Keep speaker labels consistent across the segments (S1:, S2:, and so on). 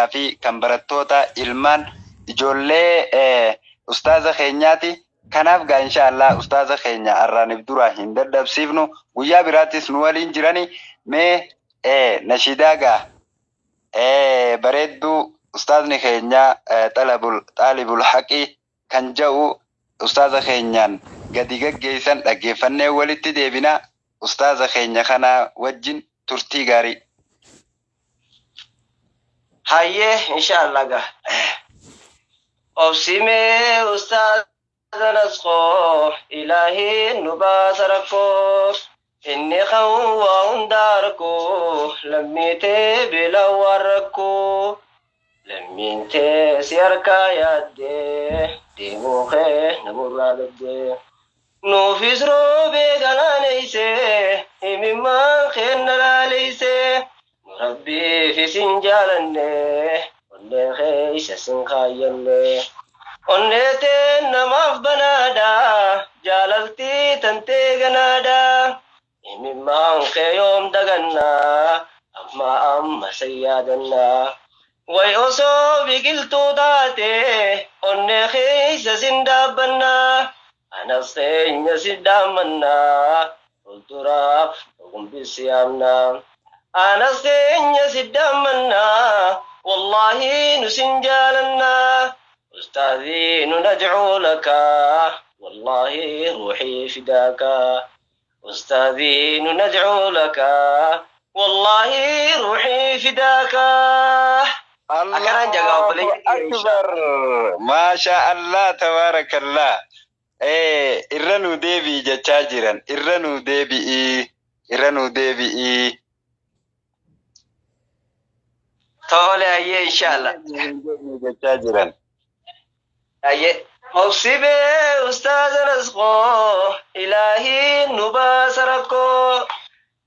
S1: keenyaa fi kan barattoota ilmaan ijoollee ustaaza keenyaati. Kanaaf gaa inshaallah ustaaza keenya arraaniif dura hin dadhabsiifnu, guyyaa biraattis nu waliin jirani. Mee nashiidaa gaa bareedduu ustaazni keenya xaalibul haqii kan jedhu ustaaza keenyaan gadi gaggeessan dhaggeeffannee walitti deebina. Ustaaza keenya kana wajjin turtii gaarii.
S2: Hayyee, inshaallah gaa. Obsimee ustaaza Nasqoo, ilaahiin nu baasa rakkoo. Inni kan waa hundaa rakkoo, lammiitee beelaa waan rakkoo. Lammiin tee si harkaa yaaddee, deemuu kee namurraa gaddee. Nuufis roobee galaaneysee, himimmaan keenna laaleysee. Nu rabbiif isin jaalanne, onnee keessa sin kaayyanne. Onnee teen namaaf banaadha, jaalaltii tantee ganaadha. Himimmaan kee yoom dagannaa, amma amma san yaadannaa. Way osoo biqiltuu taate, onnee keessa sin dhaabbannaa. Anas keenya si dhaammannaa, fuulduraaf gombisi yaamnaa. Anas keenya si dhaammannaa, wallaahi nu sin jaalannaa. Ustaadii nu nadcuu laka, wallaahi ruuxii fidaaka. Ustaadii nu nadcuu laka, wallaahi ruuxii fidaaka. Akkanaan jagaa obboleeyyan kiyya.
S1: Akbar. Maasha Allah, tabaarakallah. Irra nu deebi'i jechaa jiran. Irra nu deebi'i. Irra nu deebi'i.
S2: Tole, hayyee, inshaallah.
S1: Jechaa jiran.
S2: Hayyee. Obsibee ustaaza Nasqoo, ilaahiin nu baasa rakkoo.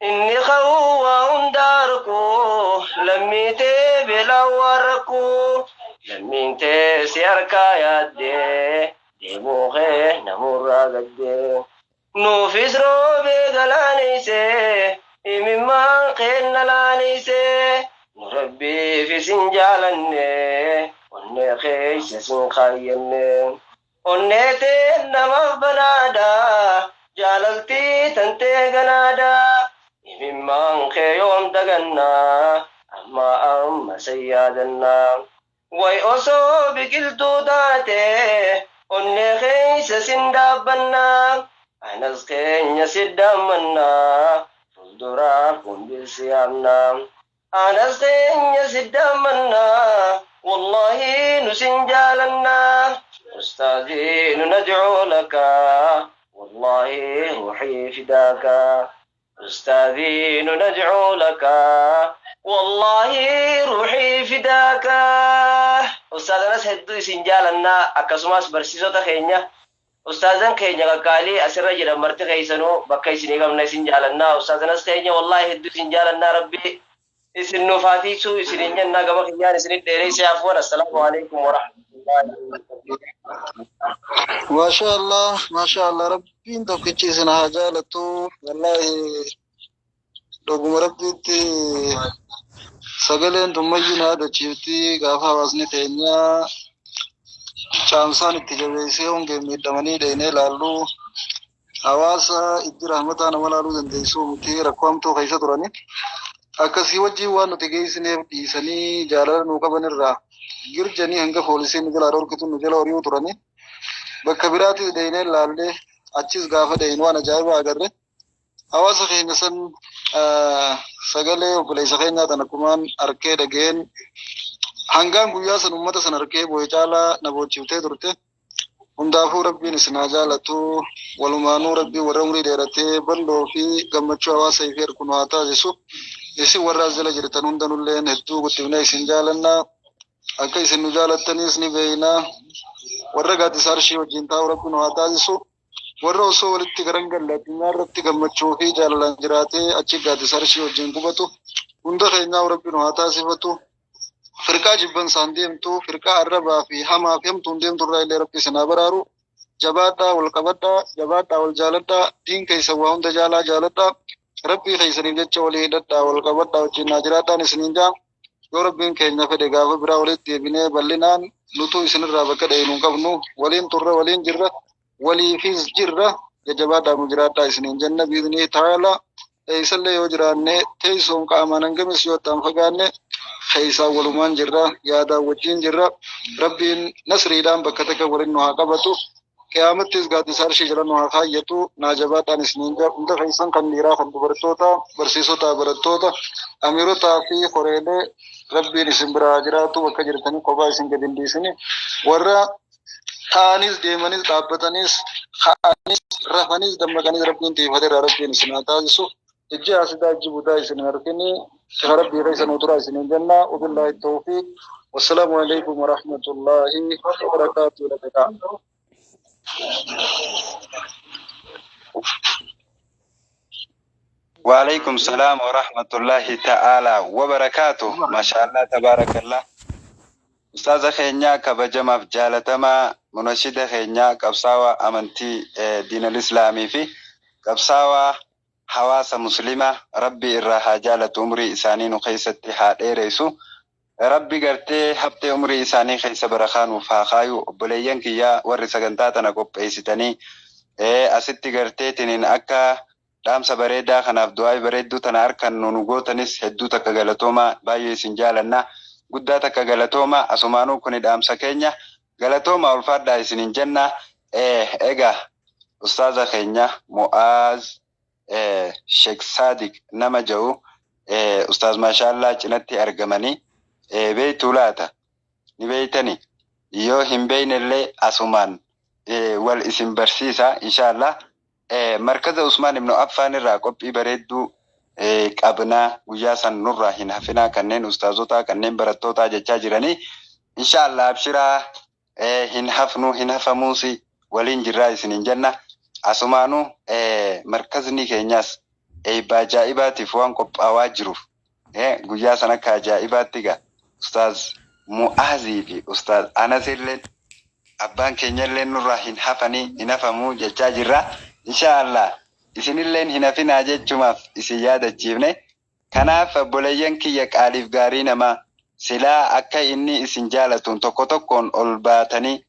S2: Inni ka'uu waa hundaa rakkoo, lammiitee beelaa waan rakkoo. Lammiin tee si harkaa yaaddee, deemuu kee namurraa gaddee. Nuufis roobee galaaneysee, himimmaan keenna laaleysee. Nu rabbiif isin jaalanne, onnee keessa sin kaayyanne. Onnee teen namaaf banaadha, jaalaltii tantee ganaadha. Himimmaan kee yoom dagannaa, amma amma san yaadannaa. Way osoo biqiltuu taate, onnee keessa sin dhaabbannaa. Anas keenya si dhaammannaa, fuulduraaf gombisi yaamnaa. Anas keenya si dhaammannaa, wallaahi nu sin jaalannaa. Ustaazii nu nadcuu laka, wallaahi ruuxii fidaaka. Ustaazii nu nadcuu laka, wallaahi ruuxii fidaaka. Ustaazanas hedduu isin jaalannaa, akkasumas barsiisota keenya. Ustaazan keenya qaqqaalii asirra jiran marti keessanuu bakka isinii qabna, isin jaalannaa. Ustaazanas keenya wallaahi hedduu isin jaalannaa, rabbi isin nuuf haa tiisuu isiniin jennaa, gama kiyyaan isinit dheereessee, afuwan. Assalaamu alaikum warahmatullahi.
S3: Maasha Allah, maasha Allah, rabbiin tokkichi isin haa jaalatu. Wallaahi dhuguma rabbiitti sagaleen tummayyuu na yaadachiifti gaafa hawaasni keenya caamsaan itti jabeessee hongeen miidhamanii dheenee ilaallu, hawaasa itti rahmataa nama laaluu dandeessuu miti, rakkoo hamtuu keessa turani. Akkasii wajjin waan nuti geessineef dhiisanii jaalala nuu qaban irraa girjanii hanga poolisiin nu jalaa dhorkitu nu jala hori'uu turani. Bakka biraatis dheenee ilaallee, achis gaafa dheen waan ajaa'ibaa agarre. Hawaasa keenya san sagalee obboleessa keenyaa tan akkumaan arkee dhageen hangaan guyyaa san uummata san arkee boo'e caalaa na boochiftee turte. Hundaafuu rabbiin isin haa jaalatu. Walumaanuu rabbiin warra umurii dheeratee bal'oo fi gammachuu hawaasa ifee ergu nu haa taasisu. Isin warra as jala jirtan hundanulleen hedduu guddifnee isin jaalanna. Akka isin nu jaalattanis ni beeyna. Warra gaaddisa arshii wajjin taa'u rabbi nu haa taasisu. Warra osoo walitti garan galle addunyaa irratti gammachuu fi jaalalaan jiraatee achi gaaddisa arshii wajjin qubatu hunda keenyaa rabbi nu haa taasifatu. Firqaa jibbansaan deemtu, firqaa arrabaa fi hamaa fi hamtuun deemtu irraa illee rabbi isin haa baraaru. Jabaadhaa, wal qabadhaa, jabaadhaa, wal jaaladhaa, diin keessan waa hunda jaalaa jaaladhaa. Rabbii keessaniif jecha walii hidhadhaa, wal qabadhaa, wajjin naa jiraadhaan isiniin jaa. Yoo Rabbiin keenya fedhe gaafa biraa walitti deebinee bal'inaan nutu isinirraa bakka dha'inu hin qabnu. Waliin turre, waliin jirra, waliifis jirra. Jajjabaadhaa, nu jiraadhaa isiniin jenna. Biiznii ta'ala eessallee yoo jiraanne, teessoon qaamaan hangamis yoo ta'an fagaanne, keessaa walumaan jirra, yaadaan wajjin jirra. Rabbiin nasriidhaan bakka takka waliin nu haa qabatu. Qiyaamattis gaaddisa arshii jala nu haa kaayyatu. Naa jabaadhaan isiniin jedha. Hunda keessan, kan dhiiraa, kan dubartoota, barsiisota, barattoota, amiirotaa fi horeelee, Rabbiin isin biraa jiraatu. Bakka jirtanii kophaa isin gadi hin dhiisini. Warra ta'anis, deemanis, dhaabbatanis, ka'anis, rafanis, dammaqanis Rabbiin tiifateera. Rabbiin isin haa taasisu. Ijji asidaa, ijji budaa isin hin argini. Sifa Rabbii keessa nu tura isiniin jenna. Wabillaahi tawfiiq. Wassalaamu alaikum warahmatullaahi wabarakaatuh. Lafataa.
S1: وعليكم السلام ورحمة الله تعالى وبركاته. ما شاء الله تبارك الله. Ustaaza keenya kabajamaaf jaalatamaa, munashida keenya, qabsaawaa amantii diinal islaamii fi qabsaawaa hawaasa muslimaa, Rabbi irraa haa jaalatu, umrii isaanii nu keessatti haa dheeressu. Rabbi gartee haftee umrii isaanii keessa barakaa nuuf haa kaayu. Obboleeyyan kiyyaa warri sagantaa tana qopheessitanii asitti gartee tiniin akka dhaamsa bareedaa kanaaf du'aa bareedduu tana harkan nu gootanis, hedduu takka galatoomaa, baay'ee isin jaalanna. Guddaa takka galatooma. Asumaanuu kuni dhaamsa keenya, galatooma, ulfaadhaa isinin jenna. Egaa ustaaza keenya Mu'aaz Sheekh Saadiq nama jedhu, ustaaz Maashaallaa cinatti argamanii beeytuu laata? Ni beeytani? Yoo hin beeynellee asumaan wal isin barsiisa inshaallah. Markaza Usmaan ibnu Affaan irraa qophii bareedduu qabnaa, guyyaa san nurraa hin hafinaa, kanneen ustaazotaa, kanneen barattootaa jechaa jiranii. Inshaallah abshiraa, hin hafnu, hin hafamuusi, waliin jirraa isinin jenna. Asumaanuu markazni keenyas eebba ajaa'ibaatiif waan qophaawaa jiruuf, guyyaa san akka ajaa'ibaatti gaa ustaaz Mu'aazii fi ustaaz Anasilleen, abbaan keenyallee nurraa hin hafanii, hin hafamuu jechaa jirra. Inshaallah isinilleen hin hafinaa jechumaaf isin yaadachiifne. Kanaaf obboleeyyan kiyya qaaliif gaarii namaa, silaa akka inni isin jaalatuun tokko tokkoon ol baatanii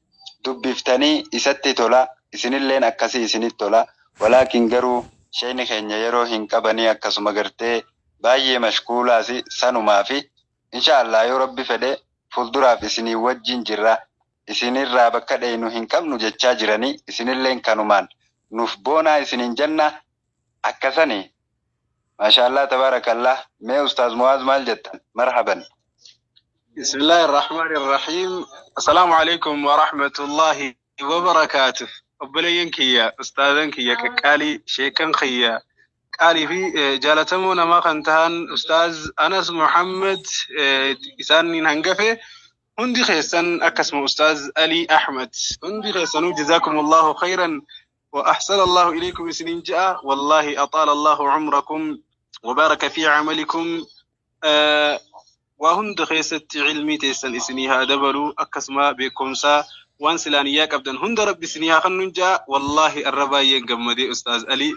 S1: dubbiftanii isatti tola, isinilleen akkasii isinitti tola. Walaakin garuu sheeyni keenya yeroo hin qabanii, akkasuma gartee baay'ee mashkuulaas sanumaa fi inshaallah yoo Rabbi fedhe fuulduraaf isinii wajjin jirra, isinirraa bakka dheeynu hin qabnu jechaa jiranii, isinilleen kanumaan nuuf boonaa isinin jenna. Akkasani, maashaallah tabaarakallah. Mee ustaaz Mu'aaz, maal jettan? Marhaban.
S4: بسم الله الرحمن الرحيم. السلام عليكم ورحمة الله وبركاته. Obboleeyyan kiyya, ustaazan kiyya qaqqaalii, sheekan kiyya qaalii fi jaalatamoo namaa kan ta'an ustaaz Anas Muhammad isaaniin hangafe hundi keessan, akkasuma ustaaz Ali Ahmad, hundi keessanuu جزاكم الله خيرا وأحسن الله إليكم isiniin ja'a. والله أطال الله عمركم وبارك في عملكم. Waa hunda keessatti ilmii teessan isinii haa dabalu, akkasuma beekumsa waan silaaniyyaa qabdan hunda Rabbi isinii haa kennuun ja'a. Wallaahi arra baay'een gammadee, ustaaz Ali.